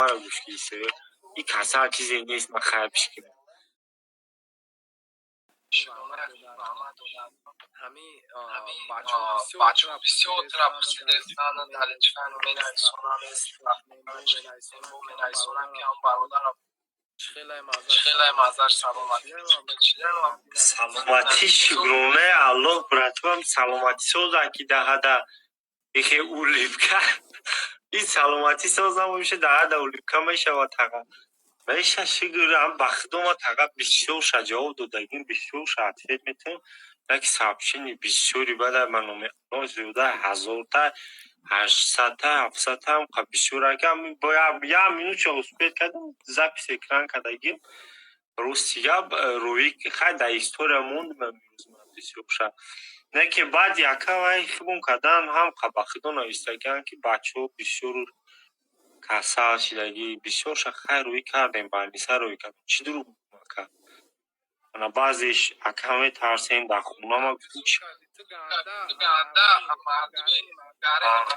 Маро гӯш кисе, и касал чизе нест, ман хайр пишкунам. Ҳами бачаҳо бисёр пурсидестанд, далечкан менависонанд, ки ҳам бародарам хеле маззаш, саломатӣ. Саломатӣ, шукронаи Аллоҳ, братвам, саломатӣ соза, ки даҳада ихе улыбка ин саломатӣ соз набоша, даҳада улыбка мешавад, таға меша. Шукр ам ба Худо, ма таға бисёрша ҷавоб додагим, бисёрша ответ метавон. Як сообщение бисёри бада ман номи зиёда 1000-та, 800-та, 700-та ҳам бисёр. Акам як минутша успеть кардам, запись экран кардагим. Рости гап, рӯи хай дар история мондам имрӯз ман бисёрша. Не ки баъд яка вай хибон кардан ҳам ба Худо навистагианд, ки бачаҳо бисёр касал шидагӣ, бисёрша хай рӯӣ кардем, больница рӯӣ кардем. Чӣ дурӯғ ака? Ана баъзеш ака метарсем, дар хона ма гуфтем чӣ. Ганда мардуми ғариб.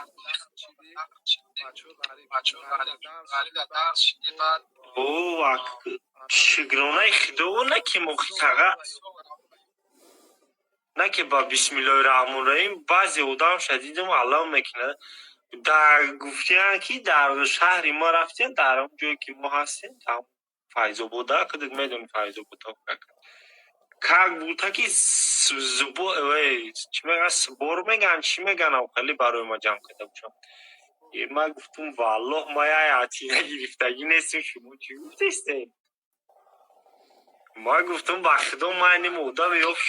О, шукронаи Худово, на ки мо таға, на ки ба бисмиллоҳи раҳмони раҳим. Баъзе одамша дидам, аллам мекунад. Дар гуфтиянд, ки дар шаҳри мо рафтем, дар он ҷое ки мо ҳастем, дар Файзобода, худат медони Файзобода, как будто ки чӣ мегӯянд, сбор мегӯянд, чӣ мегӯянд, хеле барои ма ҷамъ карда бошам. Ма гуфтум: валлоҳ, ма як атина гирифтагӣ нестем, шумо чӣ гуфтестем? Ма гуфтум: ба Худо, ма ним одами ёф.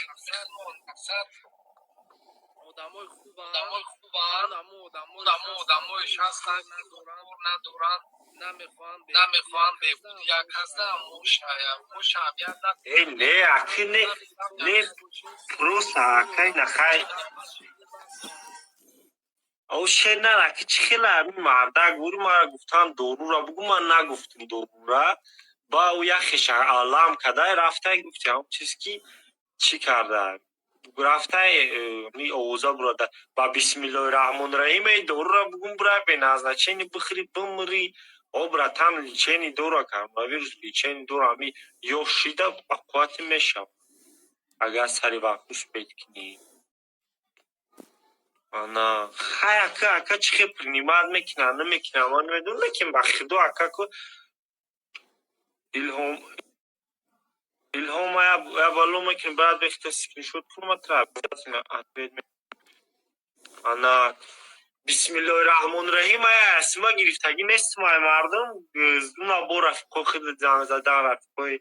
Одамои хубанд, одамои ҳастанд, кор надоранд, намехоҳанд беҳбуди як каса. Мо шаъбият. Э, не, аки, не, не, просто акай нахай о шер на, аки, чӣ хела ҳамин мардак бури мара гуфтан: дорура бугу. Ман нагуфтум дорура, ба ӯ як хеша алам кадай рафтай, гуфти ҳамон чиз ки чӣ карда рафтай, ми овоза бурада. Ба бисмиллоҳи раҳмони раҳим, эй, дорура бугум, бура без назначения бихӯри, бимирӣ. О, братан, лечение дора, коронавирус лечение дора. Ҳами ёш шида ба қуввати мешавад, агар сари вақт успеть кунӣ. Ана хай, ака, ака, чӣ хел принимать мекунанд, намекунанд, ман намедонам, лекин ба Худо, ака, ку Илҳом, Илҳом, я бало мекунем, брат, бехта скриншот кунам, атра обязательно ответ. Ана бисмиллоҳи раҳмони раҳим, ая асма гирифтагӣ нестм, ай мардум уна бо рафиқои худ занг задан, рафиқои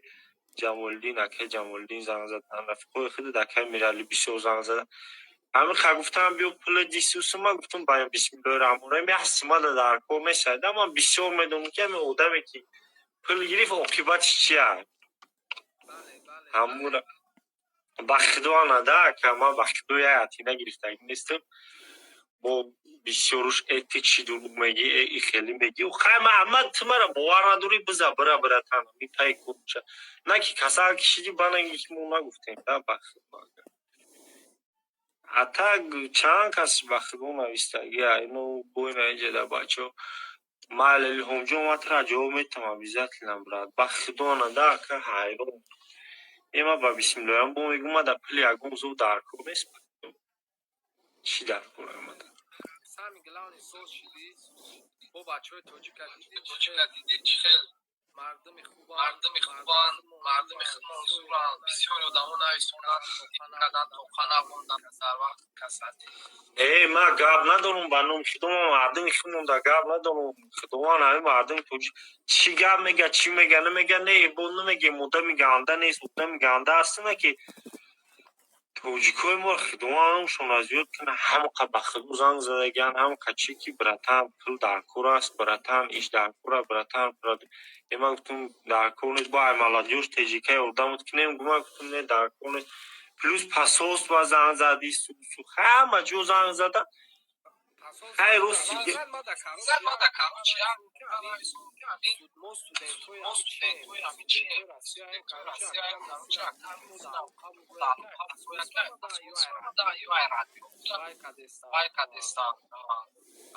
Ҷамолиддин, акаи Ҷамолиддин занг задан, рафиқои худ, акаи Миралӣ бисёр занг задан. Ҳамин ха гуфтам: биё, пули дисусу. Ма гуфтам: ба бисмиллоҳи раҳмони раҳим, як симада дар кор месайда. Ман бисёр медонам, ки ҳамин одаме ки пул гирифт, оқибатиш чия. Ҳамура ба Худо ана ака, ман ба Худо як атина гирифтагӣ нестам. Бо бисёруш эти чӣ дурӯғ мегӣ, и хеле мегӣ. Хай, ма ту мара бовар надорӣ, биза, бира, братан, мипай курча, на ки касал кишиди, банаги ки мо нагуфтем да. Ба Худо, ата чанд кас ба Худо навистагӣ, ино бойна инҷа бачаҳо. Майли, Илҳомҷон, ман тура ҷавоб метавам обязательно, брат. Ба Худо ана да, ака, ҳайрон ема. Ба бисмиллоҳ бо мегӯм, ма дар пули ягон зо дар кор нест. Чӣ дар кор омада? Самый главный, соз шидӣ, бо бачаҳои тоҷика дидӣ, чӣ хел мардуми хубанд, мардуми худмонзуранд. Бисёри одамо нависонданд, кардан, тоқа набонданд дар вақти касалӣ. Э, ман гап надорам, ба номи Худо, ман мардуми худмонда гап надорам. Худованд ҳамин мардуми тоҷик чӣ гап мега, чӣ мега, намега, не, бо намегем, одами ганда нест, одами ганда ҳастина, ки тоҷикои мо Худовандшон аз ёд кунад. Ҳамақа ба Худо занг задагиан, ҳамақа чӣ ки: братан, пул дар кор аст, братан, иш дар кор аст, братан. Э, ман гуфтум: дар кор нест. Бо ай молодёжь теҷикаи одамот кинем, ман гуфтум: не, дар кор нест. Плюс посольство занг зади, ҳама ҷо занг зада. Хай, рости.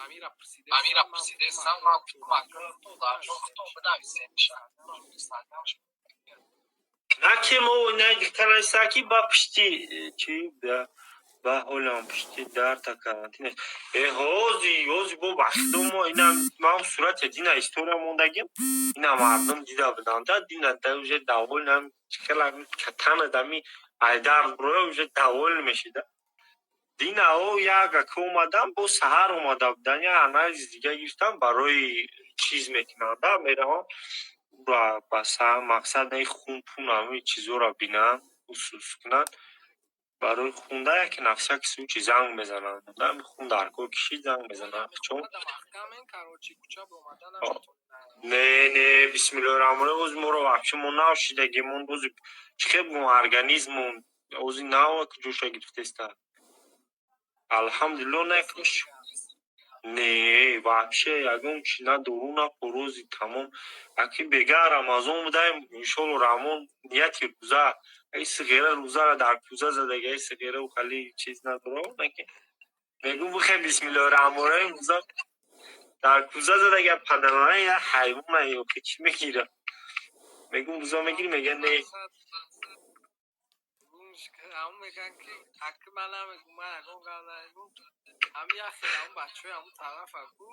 Амира пурсидестам, ман гуфтам, ака, додарҷон, худтон бинависем. На, ки мо на ки ба пишти чи ба ҳолам пишти дарта карантин. Э, ҳози ҳози бо бахидо мо ина ман сурати дина история мондагим, ина мардум дида буданда, дина да уже довольно хела катана дами айдар броя уже доволен мешида. Дина о як ака омадам, бо саҳар омада будан, я анализ дига гирифтам, барои чиз мекунанда меравам ба мақсад наи хун пун ҳамаи чизоро бинанд, усус кунанд барои хунда, яке на всякий случай занг мезананд. Хун дар кор кишид, занг мезананд. Чон не, не, бисмиллоҳи раҳмони, ози моро вообще мо нав шидагимон, ози чӣ хел бигӯм, организмон ози нав ҷоша гирифтеста, алҳамдулилло. Накаш, не, вообще ягон чи, на дору, на порози, тамом. Аки бега Рамазон будаем, иншолло Раҳмон нияти рӯза, ай сиғера рӯзара дар кӯза задаги, ай сиғерау хали чиз надора, наки мегум бихе, бисмиллоҳи раҳмони раҳим, рӯза дар кӯза задаги, падарона я ҳайвона ё чӣ мегира, мегум рӯза мегири, мега не. Ҳамун мегӯянд, ки аки ман намегум, ман ягон гап намегум. Ҳами як хел ҳамун бачаҳои ҳамун тарафа ку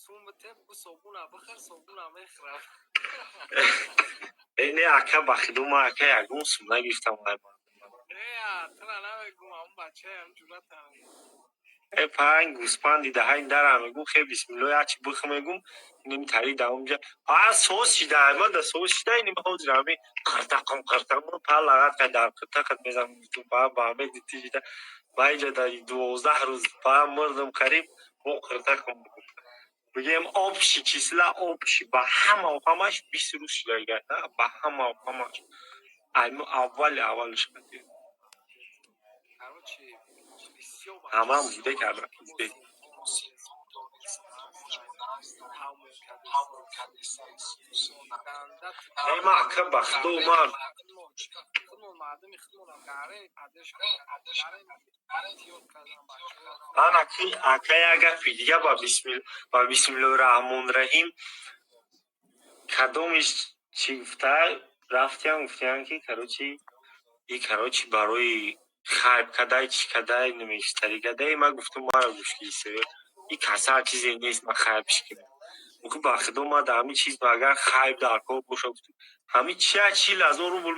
сум бите, бу собуна бихӯр, собуна мехӯрам. Э, не, ака, ба худо, ман, ака, ягон сум нагирифтам. Не, тура намегум, ҳамун бачаи ҳамун ҷуръата. Э, панг гӯспанди даҳани дарам, мегум хе, бисмилло, якчи бих, мегум инами тари даумҷа па соз шида, ма да соз шида, инами ҳозир ҳами қиртақам қиртақам па лагат ка дар қиртақат мезанам, па ба ҳаме дити шида, ма инҷа дар 12 рӯз па мурдам қариб, бо қиртақам бигем, общий числа, общий ба ҳамау ҳамаш 20 рӯз шида, ба ҳамау ҳамаш аймо аввали аввалш кардем. Ҳамаам дида кардам. Э, ма, ака, ба худо, ман ман ака, як гапи дига, ба бисмиллоҳи раҳмони раҳим, кадомиш чӣ гуфта рафтиям, гуфтиям, ки короче и короче барои хайб кадай, чӣ кадай, намештари кадай. Ман гуфтам, маро гӯш кисе, и касал чизе нест, ман хайбш кунам. Ба худо, ман дар ҳамин чиз, агар хайб дар кор боша, гуфтам, ҳамин чия 40 000 рубл.